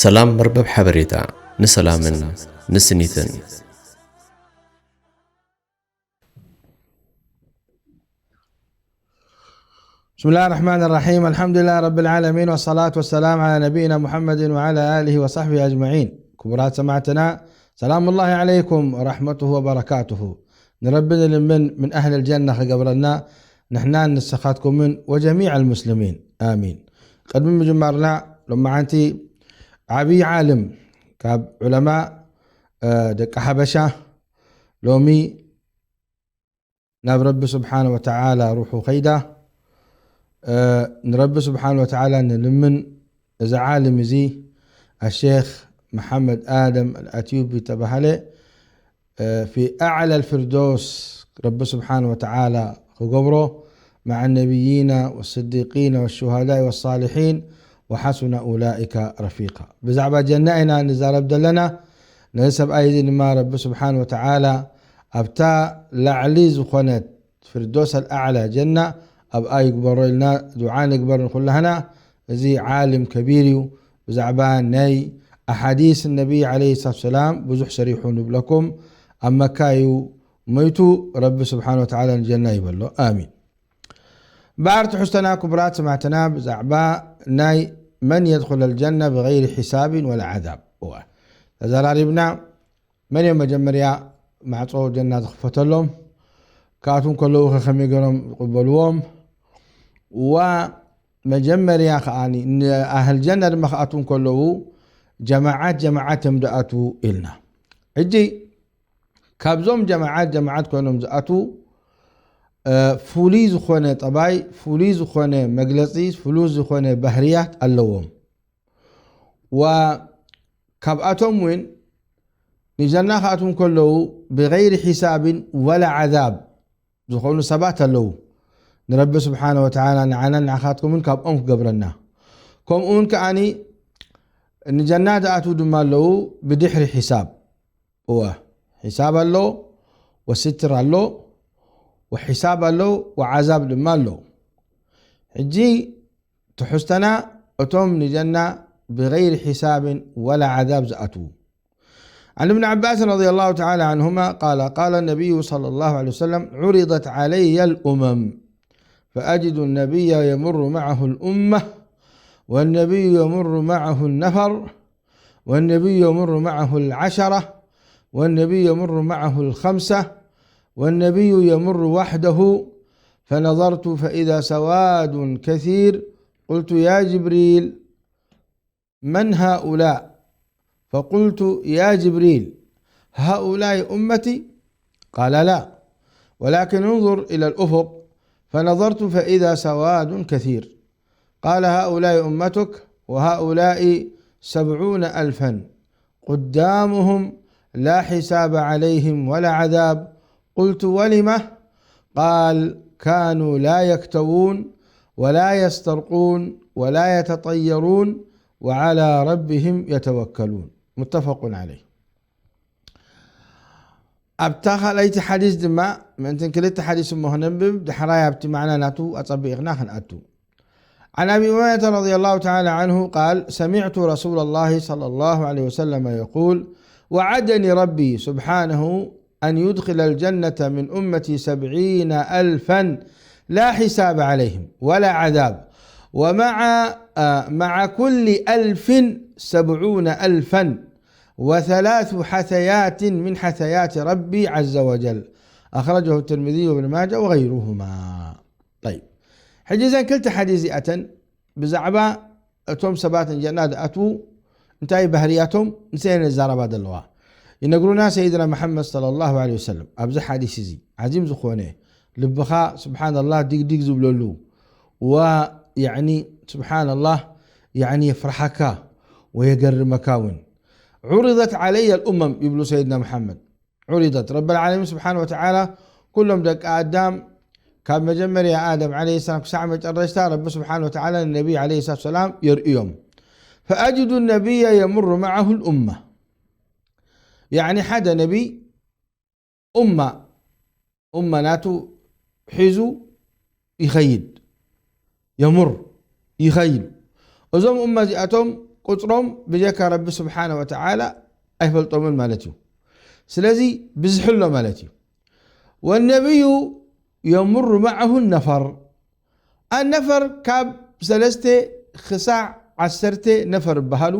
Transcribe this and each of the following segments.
ሰላም መርበብ ሓበሬታ ንሰላምን ንስኒትን። بسم الله الرحمن الرحيم. الحمد لله رب العالمين، والصلاة والسلام على نبينا محمد وعلى آله وصحبه أجمعين. ክቡራት ሰማዕትና፣ ሰላም ላሂ ዓለይኩም ወረሕመቱሁ ወበረካቱሁ። ንረቢ ንልምን ምን ኣህል ጀና ክገብረና ንሕናን ንስኻትኩምን ወጀሚዕ ልሙስሊሚን። ኣሚን። ቅድሚ ምጅማርና፣ ሎማዓንቲ ዓብዪ ዓልም ካብ ዑለማ፣ እ፣ ደቂ ሓበሻ ሎሚ ናብ ረቢ ስብሓነ ወተዓላ ሩሑ ከይዳ። እ፣ ንረቢ ስብሓነ ወተዓላ ንልምን። እዚ ዓልም እዚ ኣሼኽ መሓመድ ኣደም ኣልኣትዩቢ ተባሃለ። እ፣ ፊ ኣዕላ ልፊርዶስ ረቢ ስብሓነ ወተዓላ ክገብሮ፣ መዓ ነቢይና ወስዲቂና ወሹሃዳኢ ወሳልሒን ወሓሱነ ኡላኢካ ረፊቃ። ብዛዕባ ጀና ኢና ንዛረብ ዘለና። ነዚ ሰብኣይ እዚ ድማ ረቢ ስብሓነ ወተዓላ ኣብታ ላዕሊ ዝኾነት ፊርዶስ ኣልኣዕላ ጀና ኣብኣ ይግበሮ ኢልና ዱዓ ንግበር ንኩላህና። እዚ ዓልም ከቢር እዩ። ብዛዕባ ናይ ኣሓዲስ ነቢ ዓለይሂ ሰላቱ ሰላም ብዙሕ ሰሪሑ ንብለኩም። ኣብ መካ እዩ ሞይቱ። ረቢ ስብሓነ ወተዓላ ንጀና ይበሎ። ኣሚን። እምበኣር ትሕዝቶና ክቡራት ሰማዕትና ብዛዕባ ናይ መን የድኹል ኣልጀና ብገይሪ ሒሳብን ወላ ዓዛብ። እወ፣ ተዘራሪብና። መን እዮም መጀመርያ ማዕጾ ጀና ዝኽፈተሎም? ክኣትዉ እንከለዉ ኸ ከመይ ገይሮም ዝቕበልዎም? ዋ መጀመርያ ከኣ ንኣህል ጀና ድማ ክኣትዉ እንከለዉ ጀማዓት ጀማዓት እዮም ዝኣትዉ ኢልና። ሕጂ ካብዞም ጀማዓት ጀማዓት ኮይኖም ዝኣትዉ፣ እ፣ ፍሉይ ዝኾነ ጠባይ፣ ፍሉይ ዝኾነ መግለጺ፣ ፍሉይ ዝኾነ ባህርያት ኣለዎም። ዋ ካብኣቶም እውን ንጀና ክኣትዉ እንከለዉ ብገይሪ ሒሳብን ወላ ዓዛብ ዝኾኑ ሰባት ኣለዉ። ንረቢ ስብሓነ ወተዓላ ንዓናን ንዓኻትኩምን ካብኦም ክገብረና። ከምኡ እውን ከኣኒ ንጀና ዝኣትዉ ድማ ኣለዉ ብድሕሪ ሒሳብ። እወ፣ ሒሳብ ኣሎ፣ ወስትር ኣሎ፣ ወሒሳብ ኣሎ፣ ወዓዛብ ድማ ኣሎ። ሕጂ ትሕዝተና እቶም ንጀና ብገይሪ ሒሳብን ወላ ዓዛብ ዝኣትዉ። عن ابن عباس رضي الله تعالى عنهما قال: قال النبي صلى الله عليه وسلم: عرضت علي الأمم فأجد النبي يمر معه الأمة، والنبي يمر معه النفر، والنبي يمر معه العشرة، والنبي يمر معه الخمسة، والنبي يمر وحده، فنظرت فإذا سواد كثير، قلت: يا جبريل، من هؤلاء؟ فقلت: يا جبريل، هؤلاء أمتي؟ قال: لا، ولكن انظر إلى الأفق. فنظرت فإذا سواد كثير. قال: هؤلاء أمتك، وهؤلاء سبعون ألفا قدامهم لا حساب عليهم ولا عذاب. قلت: ولم؟ قال: كانوا لا يكتوون ولا يسترقون ولا يتطيرون وعلى ربهم يتوكلون. متفق عليه. ኣብታ ካልኣይቲ ሓዲስ ድማ፣ ምእንትን ክልተ ሓዲስ እሞ ክነንብብ፣ ዳሕራይ ኣብቲ ማዕና ናቱ ኣጸቢቕና ክንኣቱ። عن أبي أمامة رضي الله تعالى عنه قال: سمعت رسول الله صلى الله عليه وسلم يقول: وعدني ربي سبحانه أن يدخل الجنة من أمتي سبعين ألفا لا حساب عليهم ولا عذاب، ومع، آه، مع كل ألف سبعون ألفا وثلاث حثيات من حثيات ربي عز وجل. أخرجه الترمذي وابن ماجه وغيرهما. طيب. ሕጂ እዘን ክልተ ሓዲስ እዚኣተን ብዛዕባ እቶም ሰባት ንጀና ዝኣትዉ እንታይ ባህርያቶም ንሰን ዝዛረባ ዘለዋ ይነግሩና ሰይድና መሓመድ ሰለላሁ ዐለይሂ ወሰለም። ኣብዚ ሓዲስ እዚ ዓዚም ዝኾነ ልብኻ ስብሓንላህ ዲግዲግ ዝብለሉ ዋ ያዕኒ ስብሓንላህ ያዕኒ የፍርሓካ ወየገርመካ እውን። ዑሪደት ዓለየ ልኡመም ይብሉ ሰይድና መሓመድ። ዑሪደት ረብ ልዓለሚን ስብሓን ወተዓላ ኩሎም ደቂ ኣዳም ካብ መጀመርያ ኣደም ዓለይሂ ሰላም ክሳዕ መጨረሽታ ረቢ ስብሓን ወተዓላ ንነቢይ ዓለይሂ ሰላቱ ሰላም የርእዮም። ፈኣጅዱ ነቢያ የምሩ መዓሁ ልኡማ። ያዕኒ ሓደ ነቢይ ኡማ ኡማ ናቱ ሒዙ ይኸይድ። የምር ይኸይድ። እዞም ኡማ እዚኣቶም ቁፅሮም ብጀካ ረቢ ስብሓነ ወተዓላ ኣይፈልጦምን ማለት እዩ። ስለዚ ብዝሒ ኣሎ ማለት እዩ። ወነቢዩ የሙሩ መዐሁ ነፈር። ኣነፈር ካብ ሰለስተ ክሳዕ ዓሰርተ ነፈር ይበሃሉ።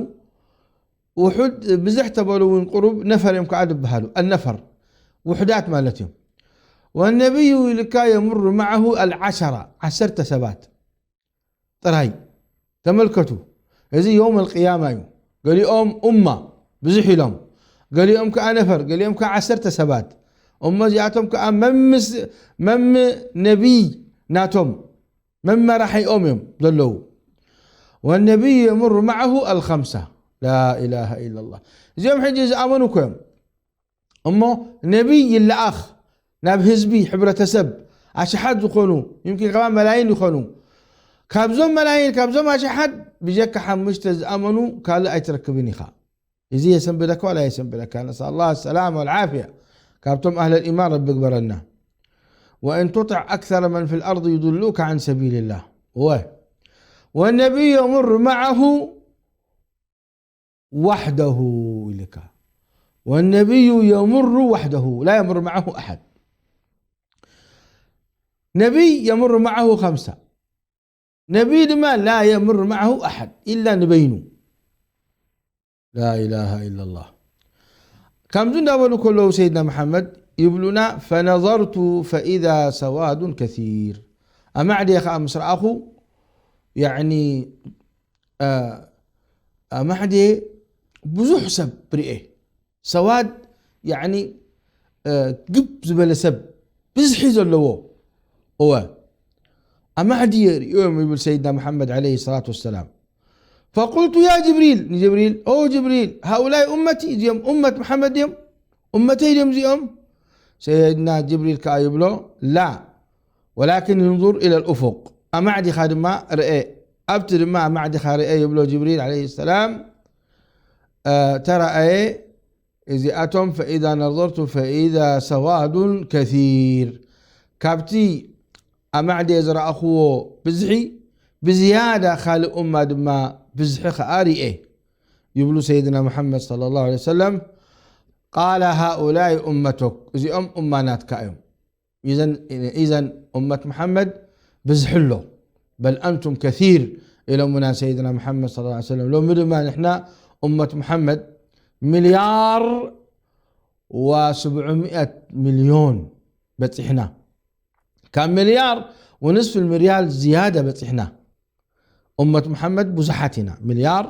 ውሑድ ብዝሕ ተበሉ እውን ቁሩብ ነፈር እዮም ከዓ ዝበሃሉ። ኣነፈር ውሕዳት ማለት እዮም። ወነቢዩ ኢልካ የሙሩ መዐሁ ኣልዓሸራ፣ ዓሰርተ ሰባት ጥራይ። ተመልከቱ፣ እዚ የውም ኣልቅያማ እዩ። ገሊኦም ኡማ ብዙሕ ኢሎም፣ ገሊኦም ከዓ ነፈር፣ ገሊኦም ከዓ ዓሰርተ ሰባት። እሞ እዚኣቶም ከዓ መምስ-፣ መም ነቢይ ናቶም መመራሒኦም እዮም ዘለዉ። ወነቢዩ የሙሩ መዐሁ ኣልኸምሳ። ላኢላሃ ኢላላህ። እዚኦም ሕጂ ዝኣመኑ እኮ እዮም። እሞ ነቢይ ይለኣኽ ናብ ህዝቢ፣ ሕብረተሰብ፣ ኣሽሓት ዝኾኑ፣ ይምኪን ከማ መላይን ይኾኑ። ካብዞም መላይን፣ ካብዞም ኣሽሓት ብጀካ ሓሙሽተ ዝኣመኑ ካልእ ኣይትረክብን ኢኻ። እዚ የሰንብደካ ዋላ የሰንብደካ። ነስኣል ላህ ሰላም ወልዓፍያ። ካብቶም ኣህለል ኢማን ረቢ ግበረና። ወእን ቱጢዕ ኣክሰረ መን ፊል ኣርድ ዩድሉካ ዓን ሰቢልላህ። ወ-፣ ወነቢዩ የሙሩ መዐሁ ዋሕደሁ ኢልካ። ወነቢዩ የሙሩ ዋሕደሁ ላ የሙሩ መዐሁ ኣሓድ። ነቢይ የሙሩ መዐሁ ከምሳ። ነቢይ ድማ ላ የሙሩ መዐሁ ኣሓድ ኢላ ንበይኑ። ላኢላሃ ኢላላህ። ከምዚ እንዳበሉ ከለዉ ሰይድና መሓመድ ይብሉና፣ ፈነዘርቱ ፈኢዛ ሰዋዱን ከሲር። ኣማዕድየ ከዓ ምስ ረኣኹ፣ ያዕኒ፣ አ፣ ኣማዕድየ ብዙሕ ሰብ ርኤ። ሰዋድ፣ ያዕኒ፣ አ፣ ግብ ዝበለ ሰብ ብዝሒ ዘለዎ። እወ፣ ኣማዕድየ ርእዮም ይብል ሰይድና መሓመድ ዓለይሂ ሰላቱ ወሰላም። ፈቁልቱ ያ ጅብሪል፣ ንጅብሪል፣ ኦ ጅብሪል፣ ሃኡላይ ኡመቲ፣ እዚኦም ኡመት መሓመድ ድዮም? ኡመተይ ድዮም እዚኦም? ሰይድና ጅብሪል ከኣ ይብሎ፣ ላ፣ ወላኪን እንዙር ኢለል ኡፉቅ፣ ኣማዕዲኻ ድማ ርኤ፣ ኣብቲ ድማ ኣማዕዲኻ ርኤ ይብሎ ጅብሪል ዓለይሂ ሰላም። እ፣ ተራኣየ፣ እዚኣቶም ፈኢዛ ነዘርቱ ፈኢዛ ሰዋዱን ከሲር፣ ካብቲ ኣማዕድየ ዝረኣኽዎ ብዝሒ ብዝያዳ ካልእ ኡማ ድማ ብዝሒ ኸኣ ርኤ ይብሉ ሰይድና ሙሐመድ ሰለላሁ ዐለይሂ ወሰለም። ቃለ ሃኡላይ ኡመቶክ፣ እዚኦም ኡማ ናትካ እዮም። ኢዘን፣ ኢዘን ኡመት መሓመድ ብዝሒ ኣሎ። በል ኣንቱም ከሲር ኢሎምና ሰይድና መሓመድ ሰለላሁ ዐለይሂ ወሰለም። ሎሚ ድማ ንሕና ኡመት መሓመድ ሚልያር ወስብዑ ሚእት ሚልዮን በጺሕና። ካብ ሚልያር ወንስፍ ሚልያር ዝያዳ በጺሕና። ኡመት መሓመድ ብዙሓት ኢና። ሚልያር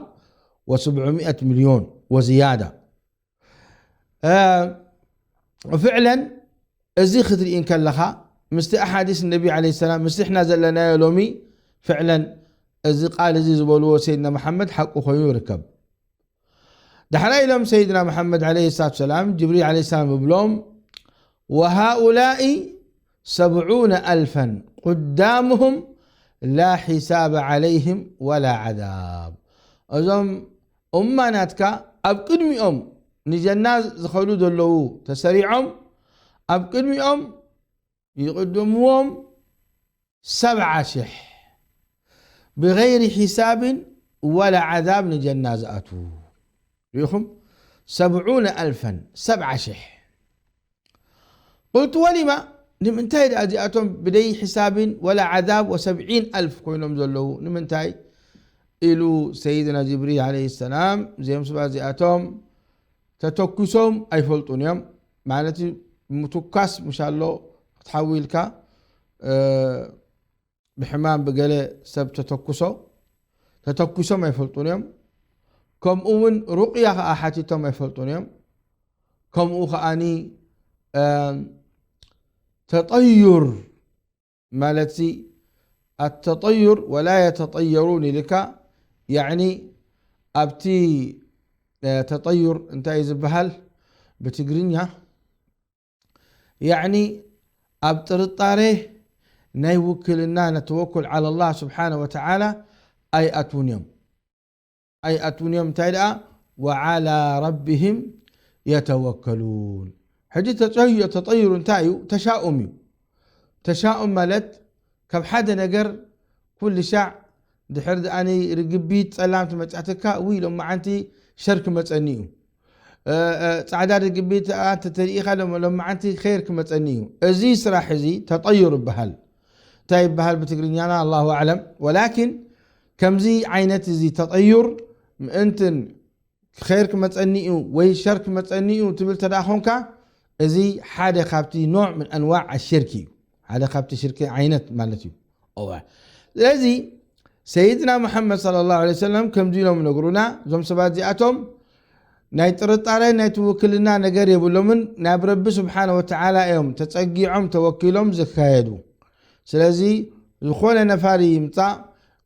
ወስብዑ ሚእት ሚልዮን ወዝያዳ። እ፣ ፍዕለን እዚ ክትርኢ እንከለኻ፣ ምስቲ ኣሓዲስ ነቢ ዓለይሂ ሰላም፣ ምስቲ ሕና ዘለናዮ ሎሚ፣ ፍዕለን እዚ ቃል እዚ ዝበልዎ ሰይድና መሓመድ ሓቁ ኮይኑ ይርከብ። ዳሕራይ ኢሎም ሰይድና መሓመድ ዓለይሂ ሰላቱ ሰላም፣ ጅብሪል ዓለይሂ ሰላም ይብሎም፣ "ወሃኡላኢ ሰብዑነ ኣልፈን ቁዳሙሁም ላ ሒሳበ ዓለይህም ወላ ዓዛብ።" እዞም ኡማ ናትካ ኣብ ቅድሚኦም ንጀና ዝኸዱ ዘለዉ ተሰሪዖም፣ ኣብ ቅድሚኦም ይቕድምዎም ሰብዓ ሽሕ ብገይሪ ሒሳብን ወላ ዓዛብ ንጀና ዝኣትዉ። ርኢኹም? ሰብዑነ ኣልፈን፣ ሰብዓ ሽሕ። ቁልቱ ወሊማ፣ ንምንታይ ደኣ እዚኣቶም ብደይ ሒሳብን ወላ ዓዛብ ወሰብዒን ኣልፍ ኮይኖም ዘለዉ? ንምንታይ? ኢሉ ሰይድና ጅብሪል ዓለይሂ ሰላም፣ እዚኦም ሰባት እዚኣቶም ተተኩሶም ኣይፈልጡን እዮም። ማለት ምትኳስ ምሽ ኣሎ፣ ክትሓዊ ኢልካ፣ እ፣ ብሕማም ብገለ ሰብ ተተኩሶ፣ ተተኩሶም ኣይፈልጡን እዮም። ከምኡ እውን ሩቕያ ኸዓ ሓቲቶም ኣይፈልጡን እዮም። ከምኡ ኸዓኒ፣ እ፣ ተጠዩር ማለትሲ፣ ኣተጠዩር ወላ የተጠየሩን ኢልካ፣ ያዕኒ ኣብቲ፣ እ፣ ተጠዩር እንታይ እዩ ዝበሃል ብትግርኛ? ያዕኒ ኣብ ጥርጣሬ ናይ ውክልና፣ ነተወኩል ዓላ ላህ ስብሓነ ወተዓላ ኣይኣትዉን እዮም። ኣይኣትዉን እዮም። እንታይ ደኣ? ወዓላ ረቢህም የተወከሉን። ሕጂ ተጸዩ-፣ ተጠይሩ እንታይ እዩ? ተሻኡም እዩ። ተሻኡም ማለት ካብ ሓደ ነገር ኩሉ ሻዕ ድሕር ድኣኒ ርግቢት ጸላም ትመጻትካ፣ ውይ ሎማዓንቲ ሸር ክመጸኒ እዩ። እ፣ እ፣ ጻዕዳ ርግቢት ኣ፣ እንተ ተሪኢኻ ሎም-፣ ሎማዓንቲ ኸይር ክመጸኒ እዩ። እዚ ስራሕ እዚ ተጠዩር ይበሃል። እንታይ ይበሃል ብትግርኛና ኣላሁ ኣዕለም። ወላኪን ከምዚ ዓይነት እዚ ተጠዩር ምእንትን ኸይር ክመጸኒ እዩ ወይ ሸር ክመጸኒ እዩ ትብል ተደኣ ኾንካ፣ እዚ ሓደ ካብቲ ኖዕ ምን ኣንዋዕ ኣሽርክ እዩ። ሓደ ካብቲ ሽርክ ዓይነት ማለት እዩ። እወ። ስለዚ ሰይድና ሙሐመድ ሰለላሁ ዐለይሂ ወሰለም ከምዚ ኢሎም ይነግሩና፣ እዞም ሰባት እዚኣቶም ናይ ጥርጣረ ናይ ትውክልና ነገር የብሎምን፣ ናብ ረቢ ስብሓነ ወተዓላ እዮም ተጸጊዖም ተወኪሎም ዝካየዱ። ስለዚ ዝኾነ ነፋሪ ይምጻእ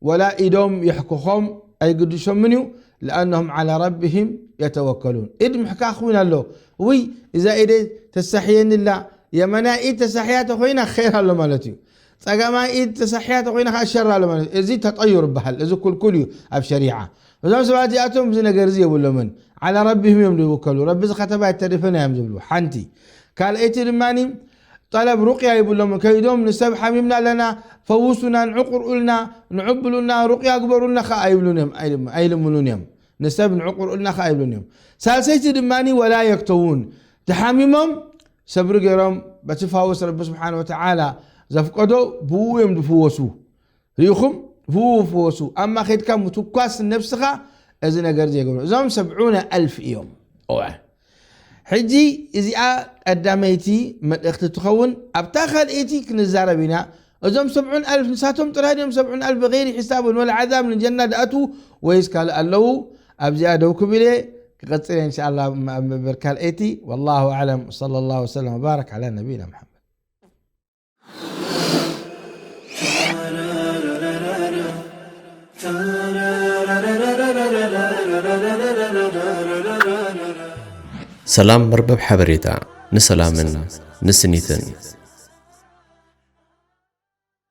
ወላ ኢዶም የሕክኾም ኣይግድሾምን እዩ። لأنهم على ربهم يتوكلون። ኢድ ምሕካኽ እውን ኣሎ። ውይ እዛ ኢደ ተሳሕየኒ ኣላ፣ የመናይ ኢድ ተሳሕያ ተኾይና ኸይር ኣሎ ማለት እዩ። ጸጋማይ ኢድ ተሳሕያ ተኾይና ኸዓ ሸር ኣሎ ማለት እዩ። እዚ ተጠዩር ይበሃል። እዚ ኩልኩል እዩ ኣብ ሸሪዓ። እዞም ሰባት እዚኣቶም እዚ ነገር እዚ የብሎምን። على ربهم እዮም ዝውከሉ። ረቢ ዝኸተባ ኣይተሪፈና እዮም ዝብሉ። ሓንቲ። ካልኣይቲ ድማኒ ጠለብ ሩቅያ ይብሎምን። ከይዶም ንሰብ ሓሚምና ኣለና፣ ፈውሱና፣ ንዑ ቅርኡልና፣ ንዑ ብሉና፣ ሩቅያ ግበሩልና ኸዓ ኣይብሉን እዮም፣ ኣይልም-፣ ኣይልምኑን እዮም። ንሰብ ንዑ ቅርኡልና ኸዓ ኣይብሉን እዮም። ሳልሰይቲ ድማኒ ወላ የክተዉን። ተሓሚሞም ሰብሪ ገይሮም በቲ ፋውስ ረቢ ስብሓነ ወተዓላ ዘፍቀዶ ብኡ እዮም ዝፍወሱ። ርኢኹም? ብኡ ፍወሱ። ኣማ ኸድካ ምትኳስ ነብስኻ እዚ ነገር ዘይገብሩ። እዞም ሰብዑነ ኣልፍ እዮም። እወ። ሕጂ እዚኣ ቀዳመይቲ መልእኽቲ ትኸውን። ኣብታ ካልኣይቲ ክንዛረብ ኢና። እዞም ሰብዑን ኣልፍ ንሳቶም ጥራይ ድዮም ሰብዑን ኣልፍ ብገይሪ ሒሳብን ወላ ዓዛብን ጀና ድኣትዉ ወይስ ካልእ ኣለዉ? ኣብዚኣ ደው ክብል እየ። ክቐጽል እየ እንሻኣላ ኣብ መበል ካልኣይቲ። ወላሁ ኣዕለም። ወሰለላሁ ወሰለም ወባረክ ዓላ ነቢይና መሓመድ። ሰላም መርበብ ሓበሬታ ንሰላምን ንስኒትን።